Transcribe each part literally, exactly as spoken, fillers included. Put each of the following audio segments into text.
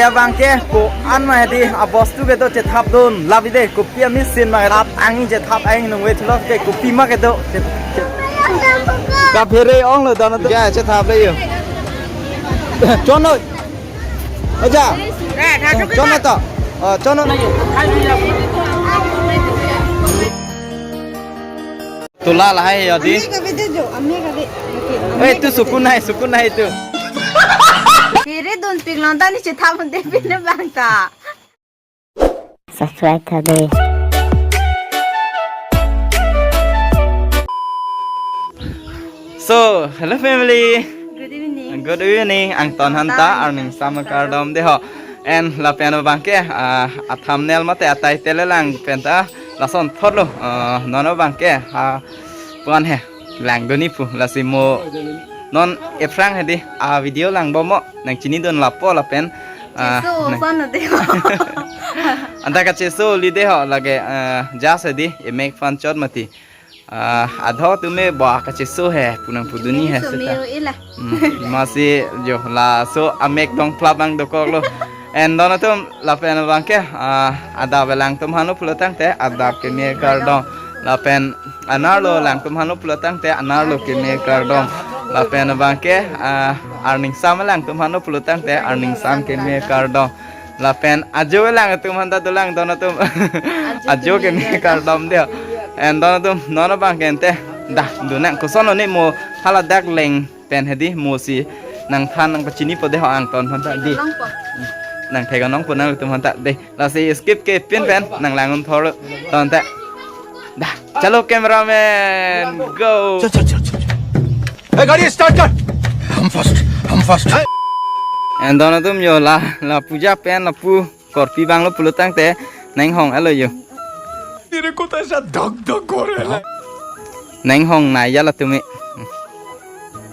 Abang ke ko-an ma hedi abostu kedo chethapdun labi de, kopi ami sin ma thap angin chethap angin nungve thulo ke kopi ma kedo. Kaphere onglo dono tu. Ya, chethap le yo. Chono. Aja. Chono to. Oh, chono na yo. Tula lahai yo di. Ami ka bede jo, ami ka be. Eh, tu sukun hai, sukun hai tu. Here don pik long ta ni chethap mun de pin bang ta. Subscribe tha de. So, hello family. Good evening. Good evening. Angton aphan ta arning sam kardom de ho. And lapen abang ke, ah, a thumbnail mate a title lang pen ta lason thotlo, ah, non abang ke, ah, puan he, langdun-i pu, lasi mo non ephrang hedi, ah, video langbom mo, nangchinidun lapo lapen, ah, cheso nang- son de ho. Anta kacheso li de ho, lake, ah, just hedi, emek aphan chot mati. Ah, adho tume ba kacheso he, pu nangpudun-i he, so seta. Miro ila. Hmm, masi jo laso amek tong plap nang dokoklo. And don atum lapen abang ke, ah, adap lang atum aphan pulo tangte, adap keme kardom. Lapen anerlo lang atum aphan pulo tangte, anerlo keme kardom. Lapen abang ke, ah, arning sam lang atum aphan pulo tangte, arning sam keme kardom. Lapen ajo lang atum aphan ta dolang don atum. Ajo keme kardom de. And don atum non abang ke ente. Dah, dunang koson lo ni mo haladak leng pen hedi mo si nangthan nangpachini po de ho angton aphan ta di. Nang thek nang po nang atum aphan ta de. Lasi skip ke pin pen nang lang un thor ton ta. Dah, chalo cameraman, go. चल, चल, चल, चल। ए, गाड़ी स्टार्ट कर। हम फर्स्ट, हम first. And don atum yo la, la puja pen lapu korpi abang lo pulo tangte, nang hong alo yo। तेरे को तो ऐसा धक धक हो रहा है। Nang hong nai ya latum e.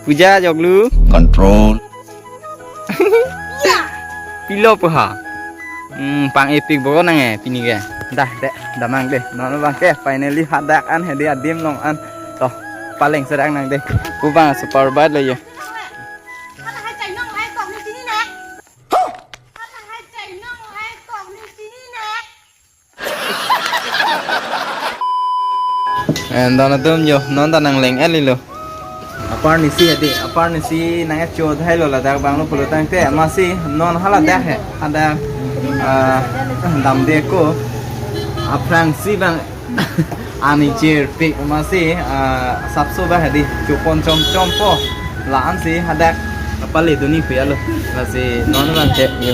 Puja joklu. Control. Pilo pu ha. Hmm, pang-epik bo nang e pini ke. Dah, de, damnang de. Non abang ke finally hadak an hedi adim long an. To, paleng serang nang de. Pu abang super bad lo yo. And don atum yo, non ta nang leng-et-lo. Apar nisi hedi, apar nisi nang-et cho thai lo ladak abang lo pulo tangte, masi non haladak he, hadak, ah, damde ko, aphrangsi abang ani chirpik masi, ah, sapso ba hedi, chopon chom chom po, la-an si hadak, apale duni kuya lo, lasi non abang ke, yo,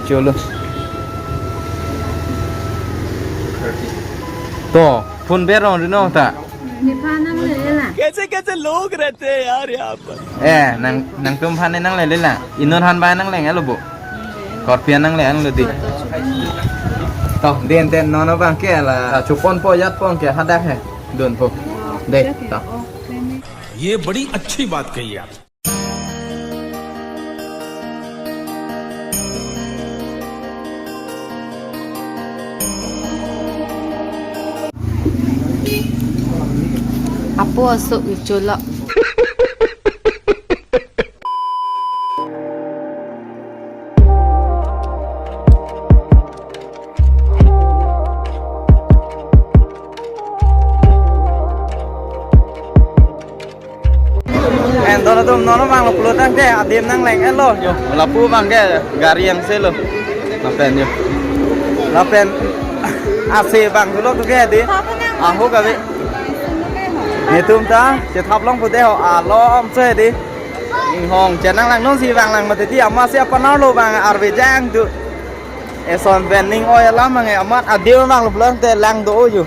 cholo. To, phone berong ri non ta. Nephan nang le la. कैसे कैसे लोग रहते हैं यार यहाँ पर। Eh, nang, nangtum aphan nang le la. Inut aphan ba nang leng alo bo. Korpi an nang leng alo di. To, den den non abang ke la. Chopon po jat pon ke hadak he. Dun po. De, to. ये बड़ी अच्छी बात कही आप। Apo asok icholo. And don atum non abang lo pulo tangte adim nang leng-et-lo. Yo, lapu abang ke gari yang selo. Lapen yo. Lapen ase abang dulok tu ke di. Aho kabe. Netum ta chethap long pu de ho alom che di. Inghong chenang lang non si abang lang mati di amatsi apanar lo abang arve jang tu. Eson pen ning oi alam abang e amat adim abang lo pulo tangte lang do-o yo.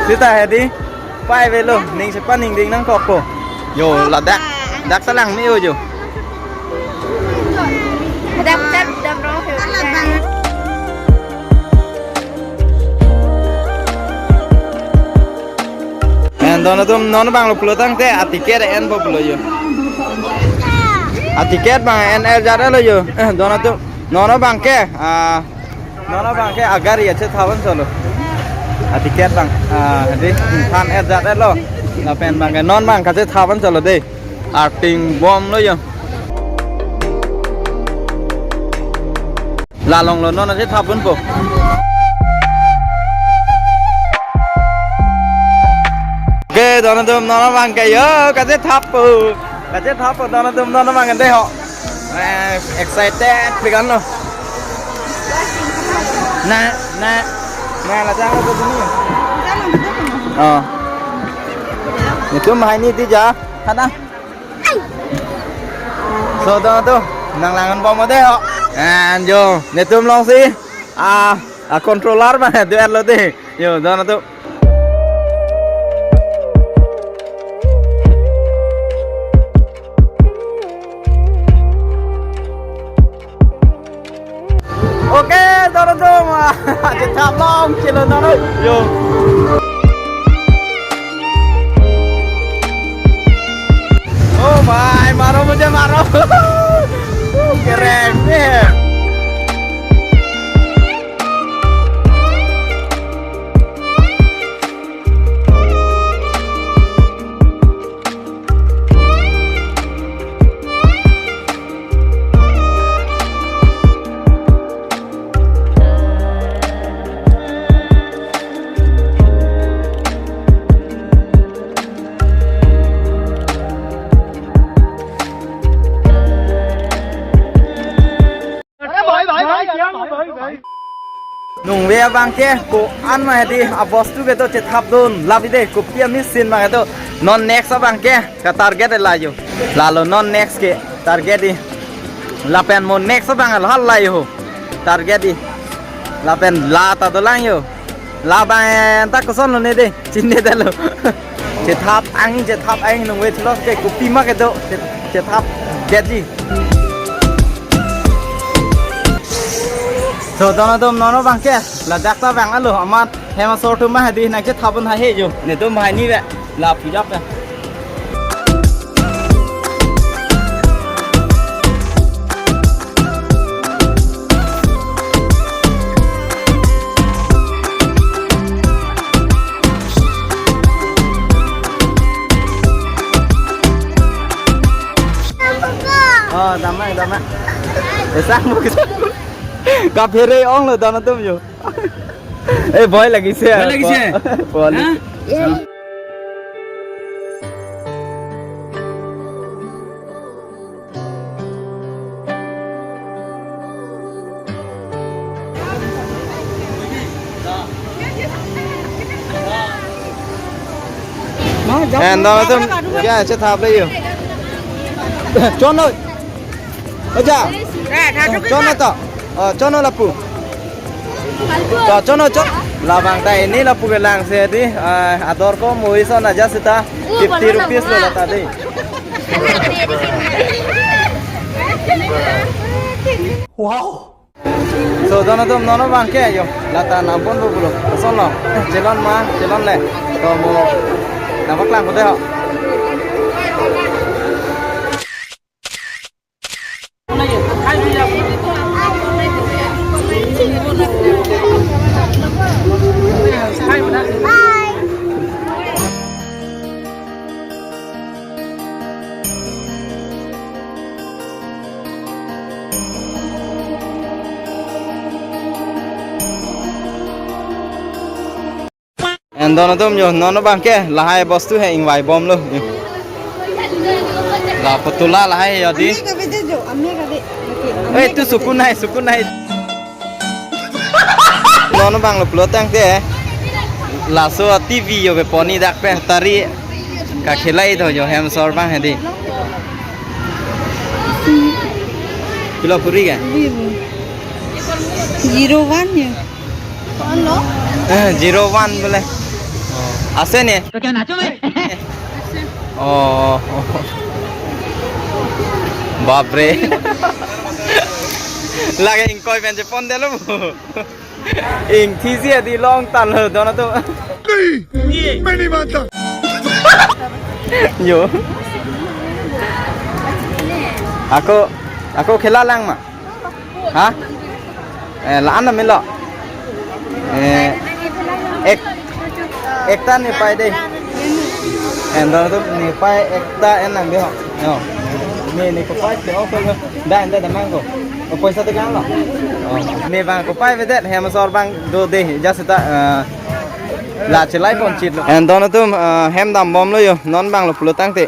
Sita hedi. Pai velo, ning chepaningding nangkok ko. Yo, ladak. Dak ta lang me-o yo. Dak dak dam ro he. And don atum non abang lo pulo tangte a ticket en po pulo yo. A ticket abang en er jat lo yo. Eh, don atum non abang ke, ah, non abang ke agari achethavan cholo. A ticket abang, ah, di than er jat lo. Lapen abang ke non abang kachethavan cholo de. Arting bom lo yo. La longlo, non kachethap ponpo. Oke, don atum, non abang ke yo kachethappo. Kachethappo don atum, non abang ke dei ho. Eh, excited pikan lo. Na, na, na, la jang lo tu ni. Oh. Netum hai ni ti ja, kana? So, don atum, nanglang-an bom dei ho. And yo, netum alongsi, ah, ah, controller abang do-etlo dei. Yo, don atum. Oke, don atum. Chethap longchelo, don atum. Yo. Oh my, maro mujhe maro. Keren deh. Nungve abang ke ko-an ma hedi abostu ke do chethapdun labi dei, kopi a-machine ma ke do. Non next abang ke ka-target la yo. Lalo non next ke target di. Lapen mo next abang lo hal la yo. Target di. Lapen la ta dolang yo. Labang ta kosonlo ne dei. Chinine detlo. Chethap ang, chethap ang nungve thilo ke kopi ma ke do. Che-, chethap detji. So, don atum, non abang ke ladak ta vanglo, amat hem asor atum ma hedi nangchethap un hai he yo. Netum hai ni ve. La puja pe. Oh, damai, damai. Esang mo kita. Kaphere onglo don atum yo. Eh, ভয় লাগিছে। ভয় লাগিছে? ভয় লাগিছে। হা? And don atum, ya, chethap le yo. Chono. Acha. Chono to. Oh, chono lapu. To, chono, cho. Labang ta ini lapu kelang si dei, ah, ador ko muison aja seta fifty rupees lo lata dei. Wow. So, don atum, non abang ke yo. Lata nangponpo pulo. Kosonlo. Chelon ma, chelonle. To mo nangpaklangpo dei ho. And don atum yo, non abang ke lahai bostu he ingvaibomlo. La putula lahai yo dei. Ami kave jo, ami kave. Eh, tu sukun hai, sukun hai. Non abang lo pulo tangte. Laso T V yo be poni dak pe tari. Kakhela-i do yo hem asor abang hedi. Pilo puri ke? Zero one ya. Eh, zero one bole. Ase ne? तो क्या नाचो मैं? Oh. Bapre. Lake ingkoi pen chepondet lo. Ingthisi adi long tan lo don atum. Many manta. Yo. Ako, ako khela lang ma. Ha? Eh, la-an na melo. Eh, ek, ekta nepei dei. Eh, don atum nepei ekta en nang dei ho. Yo. Ne, ne ko pai ke o ko. Da, da, da mang ko. O, poisa te kan lo. Ne bang kopai avedet, hem asor bang do de, just ta, eh, la chelai pon chit lo. And don atum, eh, hem dambomlo yo, non bang lo pulo tangte.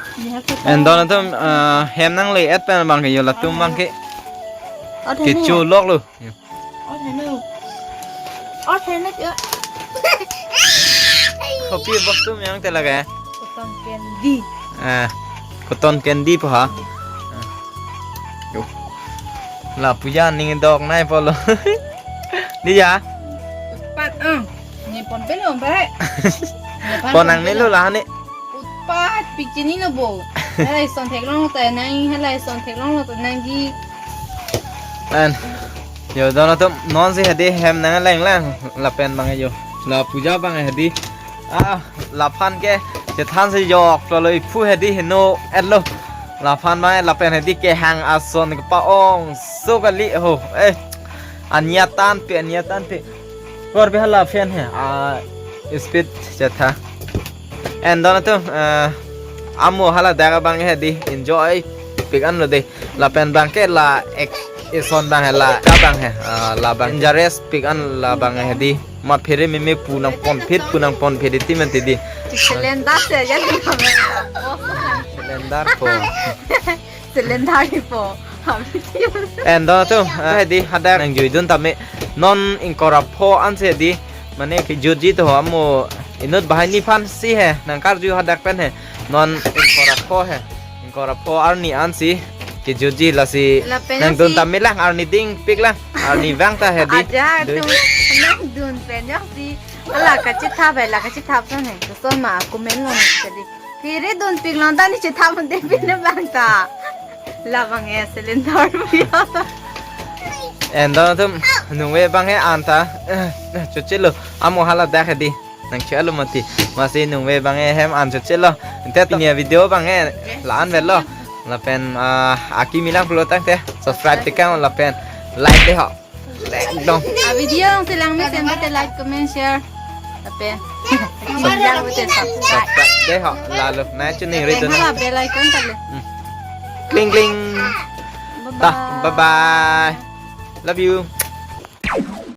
And don atum, eh, hem nangle-et pen bang ke yo latum bang ke. Kecho lok lo. Or heno. Or heno ke. Kopi box tu yang tela ke? Cotton candy. Ah, cotton candy po ha. Ah. Yo. La puja ning dok nai polo. Di ya? Pat ang. Ni pon pelo, pare. Pon ang ni lo la ni. Utpat pik chinilo bo. Hala ison theklonglo ta nang, hala ison theklonglo ta nangji. And yo don atum non si hedi hem nangleng lang lapen bang yo. La puja bang hedi. Ah, laphan ke chethan si joklo lo iphu hedi heno-et lo. Laphan bang lapen hedi kehang ason kepa-ong so kali ho. Eh. Anya tangte, anya tangte. Kor bi hala fan he. Ah, speed chetha. And don atum, eh, amo hala dak abang hedi enjoy pik anlo de. Lapen bang ke la ek ison bang he la ka bang he. Ah, la bang dangerous pik an la bang hedi. Ma phere meme pu nangponphit, pu nangponphit iti mati di. Cylinder se ya. Cylinder po. Cylinder po. And don atum, ah, hedi hadak nangjuidun tame non ingkoi ra pho ansi hedi, mane kejutji to amo inut banghini aphan si he nangkarju hadak pen he, non ingkoi ra pho he, ingkoi ra pho arni ansi kejutji lasi. Lapen nangdun si tame lang, arni dingpik lang, arni vang ta hedi. Aja dun. Tu nangdun pen jongsi hala kachethap bai, la kachethap son he, koson ma comment lo hedi. Phere dunpik long ta ni chethap un de pin bang ta. Labang e cylinder pu ya. And don atum nungve bang e anta. Chuchilo. Amo hala dak hedi. Nangchelo mati. Masi nungve bang e hem an chuchilo. Ante to ni video bang e la-an velo. Lapen, ah, akimi lang pulo tangte subscribe tekang lapen like de ho. Ekdom. A video along si lang mesen bate like, comment, share. Lapen lang bate subscribe. Subscribe de ho. Lalo nai chuning ri dun. Hala bell icon tale. Hmm. Kling kling. Bye bye. Ta, bye bye. Love you.